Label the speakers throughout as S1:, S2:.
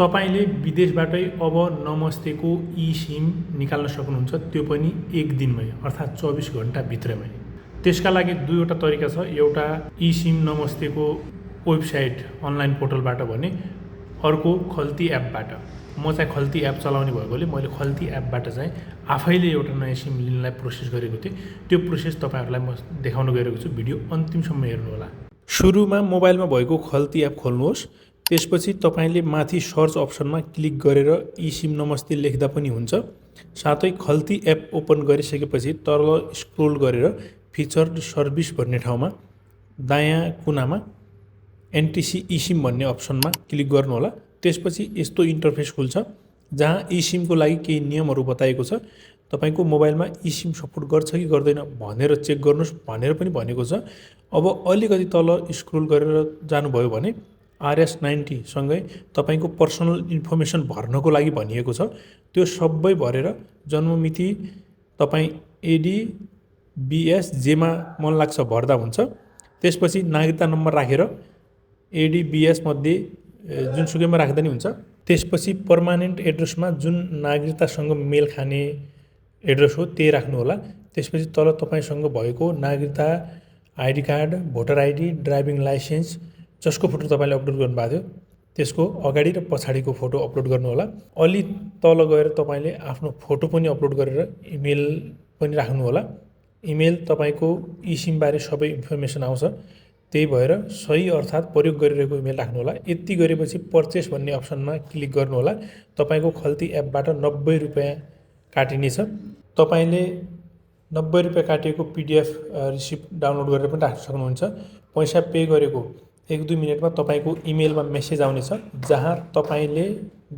S1: तपाईले विदेशबाटै अब नमस्तेको ई-सिम निकाल्न सक्नुहुन्छ, त्यो पनि एक दिनमै अर्थात् 24 घण्टा भित्रमै। त्यसका लागि दुईवटा तरिका छ। एउटा ई-सिम नमस्तेको वेबसाइट अनलाइन पोर्टलबाट भने अर्को खल्ती एपबाट। म चाहिँ खल्ती एप चलाउने भएकोले मैले खल्ती एपबाट चाहिँ आफैले एउटा नयाँ सिम लिनलाई प्रोसेस गरेको थिएँ। त्यो प्रोसेस तपाईहरुलाई म देखाउन गइरहेको छु। भिडियो अन्तिमसम्म हेर्नु होला। सुरुमा मोबाइलमा भएको खल्ती एप खोल्नुहोस्। त्यसपछि तपाईले माथि सर्च अप्सनमा क्लिक गरेर ई-सिम नमस्ते लेख्दा पनि हुन्छ। साथै खल्ती एप ओपन गरिसकेपछि तल स्क्रोल गरेर फिचर्ड सर्भिस भन्ने ठाउँमा दायाँ कुनामा एनटिसी ई-सिम भन्ने अप्सनमा क्लिक गर्नु होला। त्यसपछि यस्तो इन्टरफेस खुल्छ जहाँ ई-सिमको लागि केही नियमहरू बताएको छ। तपाईको मोबाइलमा ई-सिम सपोर्ट गर्छ कि गर्दैन भनेर चेक गर्नुस् भनेर पनि भनेको छ। अब अलिकति तल स्क्रोल गरेर जानुभयो भने RS90 सँगै तपाईको पर्सनल इन्फर्मेसन भर्नको लागि भनिएको छ। त्यो सबै भरेर जन्ममिति तपाई एडी बीएस जेमा मन लाग्छ भर्दा हुन्छ। त्यसपछि नागरिकता नम्बर राखेर एडी बीएस मध्ये जुनसुकैमा राख्दा नि हुन्छ। त्यसपछि पर्मानेन्ट एड्रेसमा जुन नागरिकतासँग मेल खाने एड्रेस हो त्यही राख्नु होला। त्यसपछि तल तपाईसँग भएको नागरिकता, ID card, voter ID, driving licence जसको फोटो तपाईले अपलोड गर्नुभएको थियो त्यसको अगाडि र पछाडिको फोटो अपलोड गर्नु होला। अलि तल गएर तपाईले आफ्नो फोटो पनि अपलोड गरेर इमेल पनि राख्नु होला। इमेल तपाईको ई-सिम बारे सबै इन्फर्मेसन आउँछ। त्यही भएर सही अर्थात् प्रयोग गरिरहेको इमेल राख्नु होला। यति गरेपछि पर्चेस भन्ने अप्सनमा क्लिक गर्नु होला। तपाईको खल्ती एपबाट 90 रुपैयाँ काटिनेछ। तपाईले 90 रुपैयाँ काटिएको पीडीएफ रिसिप्ट डाउनलोड गरेर पनि राख्न सक्नुहुन्छ। पैसा पे गरेको 1-2 मिनेटमा तपाईको इमेलमा मेसेज आउनेछ जहाँ तपाईले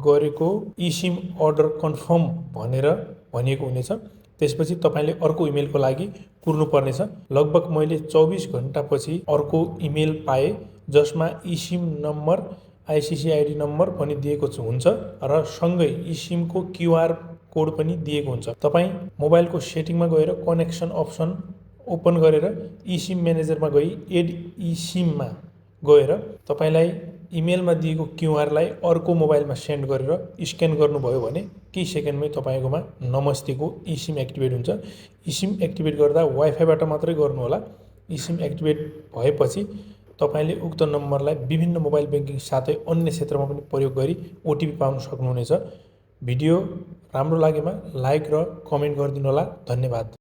S1: गरेको ई-सिम अर्डर कन्फर्म भनेर भनिएको हुनेछ। त्यसपछि तपाईले अर्को इमेलको लागि कुर्नु पर्नेछ। लगभग मैले 24 घण्टापछि अर्को इमेल पाएँ जसमा eSIM number, ICC ID number पनि दिएको हुन्छ र सँगै ई-सिमको क्यूआर कोड पनि दिएको हुन्छ। तपाई मोबाइलको सेटिङमा गएर कनेक्सन अप्सन ओपन गरेर ई-सिम म्यानेजरमा गई एड ई-सिममा गएर तपाईलाई इमेलमा दिएको क्यूआरलाई अर्को मोबाइलमा सेन्ड गरेर स्क्यान गर्नुभयो भने केही सेकेन्डमै तपाईकोमा नमस्तेको ई-सिम एक्टिभेट हुन्छ। ई-सिम एक्टिभेट गर्दा वाइफाईबाट मात्रै गर्नु होला। ई-सिम एक्टिभेट भएपछि तपाईले उक्त नम्बरलाई विभिन्न मोबाइल बैंकिङ साथै अन्य क्षेत्रमा पनि प्रयोग गरी ओटीपी पाउन सक्नुहुनेछ। भिडियो राम्रो लागेमा लाइक र कमेन्ट गरिदिनु होला। धन्यवाद।